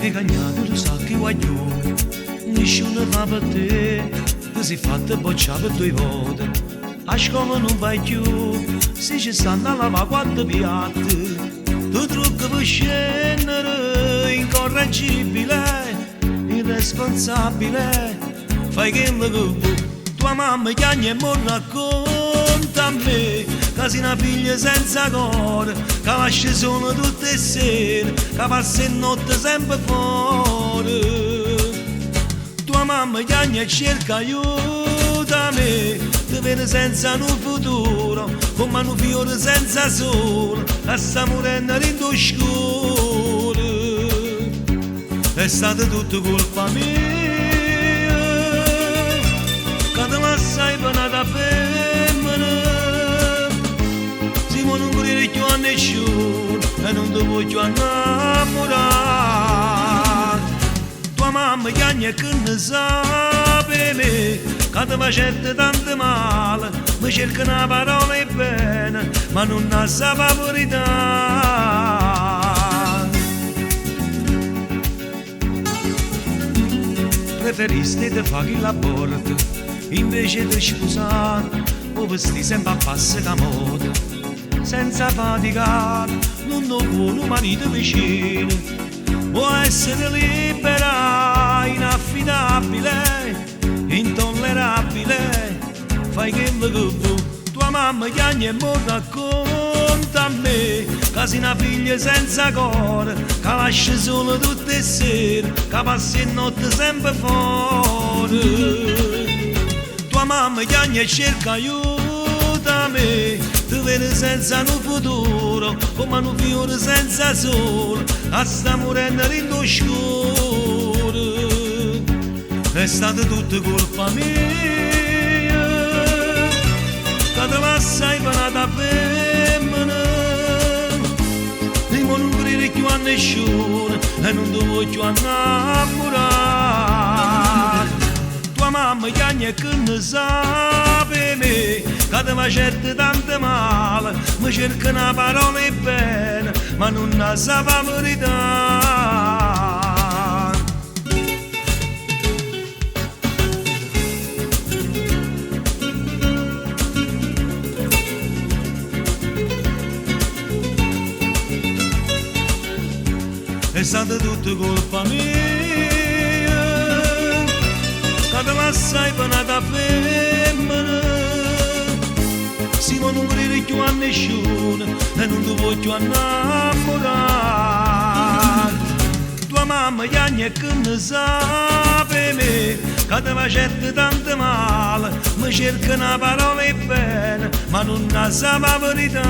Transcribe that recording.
'E cagnato nu sacco 'e guaglione, nisciuno fa pe te, te si fatta boccià pe doje vote, 'a scola nun vai cchiù, si ce stanno 'a lavà quatte piatte, te trucche pe scennere, incorreggibile, irresponsabile, fai chello che vuò. Tua mamma chiagne e m' 'o racconta a me, ca si na figlia senza core, ca lascia sola tutt' 'e sere, ca passa 'e notte sempe fore. Tua mamma chiagne e cerca aiuto 'a me, te vede senza nu futuro, comm' 'a nu fiore senza sole, ca sta murenno dint' 'o scuro. È stata tutta colpa mia, ca te lassai pe n'ata femmena. Si mo nun crire cchiù a nessuno e nun te vuoi cchiù annammurà. Tua mamma chiagne e che ne sape 'e me, ca te facette tanto male, me cerca na parola 'e bene, ma nun 'a sape 'a verità. Preferiste 'e te fa chill'aborto, invece 'e te spusà, 'o vestì sempe a passo c'a moda, senza faticà, nun 'o vuo' nu marito vicino, vuò essere libera, inaffidabile, intollerabile, fai chello che vuò. Tua mamma chiagne e m' 'o racconta a me, ca si na figlia senza core, ca lascia sola tutt' 'e sere, ca passa 'e notte sempe fore. Tua mamma chiagne e cerca aiuto 'a me, te vede senza nu futuro, comm' 'a nu fiore senza sole, ca sta murenno dint' 'o scuro. È stata tutta colpa mia, ca te lassai pe n'ata femmena. E mo nun crire cchiù a nessuno e nun te vuoi cchiù annammurà. Tua mamma chiagne e che ne sape 'e me, ca te facette tanto male, me cerca na parola 'e bene, ma nun 'a sape 'a verità. È stata tutta colpa mia, ca te lassai pe n'ata femmena. Si mo nun crire cchiù a nessuno e nun te vuoi cchiù annammurà. Tua mamma chiagne e che ne sape 'e me, ca te facette tanto male, me cerca na parola 'e bene, ma nun 'a sape 'a verità.